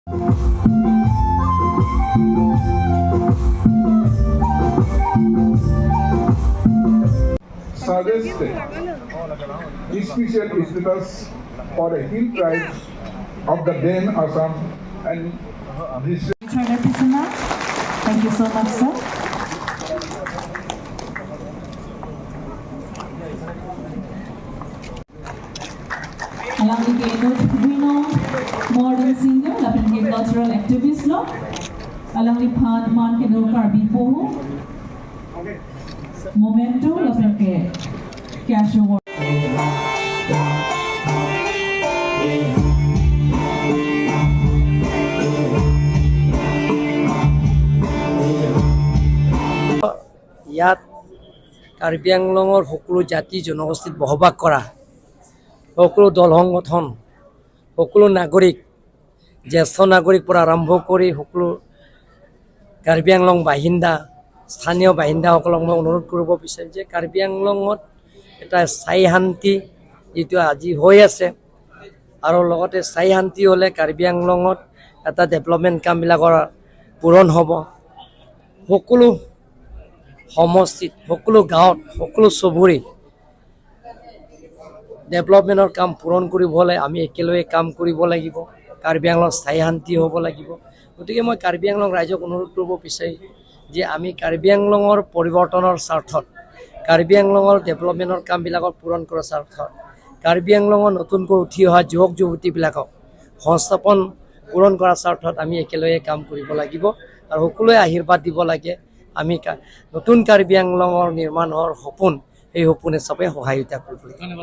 Suggested special status for the hill tribes of the then Assam and this Thank you so much, sir. Along with the renowned modern singer, Lapin cultural activist, lo, along with Phan Man Keno Karbi Pohu, Momento, Lapin ke cash award. ইয়াত কাৰ্বি আংলঙৰ সকলো জাতি জনগোষ্ঠীত বসবাস কৰা সকলো দল সংগঠন, সকলো নাগৰিক, জ্যেষ্ঠ নাগৰিক পৰা আৰম্ভ কৰি সকলো কাৰ্বি আংলং বাসিন্দা, স্থানীয় বাসিন্দাসকলক মই অনুৰোধ কৰিব বিচাৰিম যে কাৰ্বি আংলঙত এটা স্থায়ী শান্তি যিটো আজি হৈ আছে আৰু লগতে স্থায়ী শান্তি হ'লে কাৰ্বি আংলঙত এটা ডেভেলপমেণ্ট কামবিলাকৰ পূৰণ হ'ব। সকলো সমষ্টিত, সকলো গাঁৱত, সকলো চুবুৰীত ডেভেলপমেণ্টৰ কাম পূৰণ কৰিব হ'লে আমি একেলগে কাম কৰিব লাগিব। কাৰ্বি আংলঙত স্থায়ী শান্তি হ'ব লাগিব। গতিকে মই কাৰ্বি আংলং ৰাইজক অনুৰোধ কৰিব বিচাৰিম যে আমি কাৰ্বি আংলঙৰ পৰিৱৰ্তনৰ স্বাৰ্থত, কাৰ্বি আংলঙৰ ডেভেলপমেণ্টৰ কামবিলাকৰ পূৰণ কৰাৰ স্বাৰ্থত, কাৰ্বি আংলঙৰ নতুনকৈ উঠি অহা যুৱক যুৱতীবিলাকক সংস্থাপন পূৰণ কৰাৰ স্বাৰ্থত আমি একেলগে কাম কৰিব লাগিব আৰু সকলোৱে আশীৰ্বাদ দিব লাগে। আমি নতুন কাৰ্বি আংলঙৰ নিৰ্মাণ হোৱাৰ সপোন, সেই সপোনে চবে সহায়তা কৰিব লাগিব।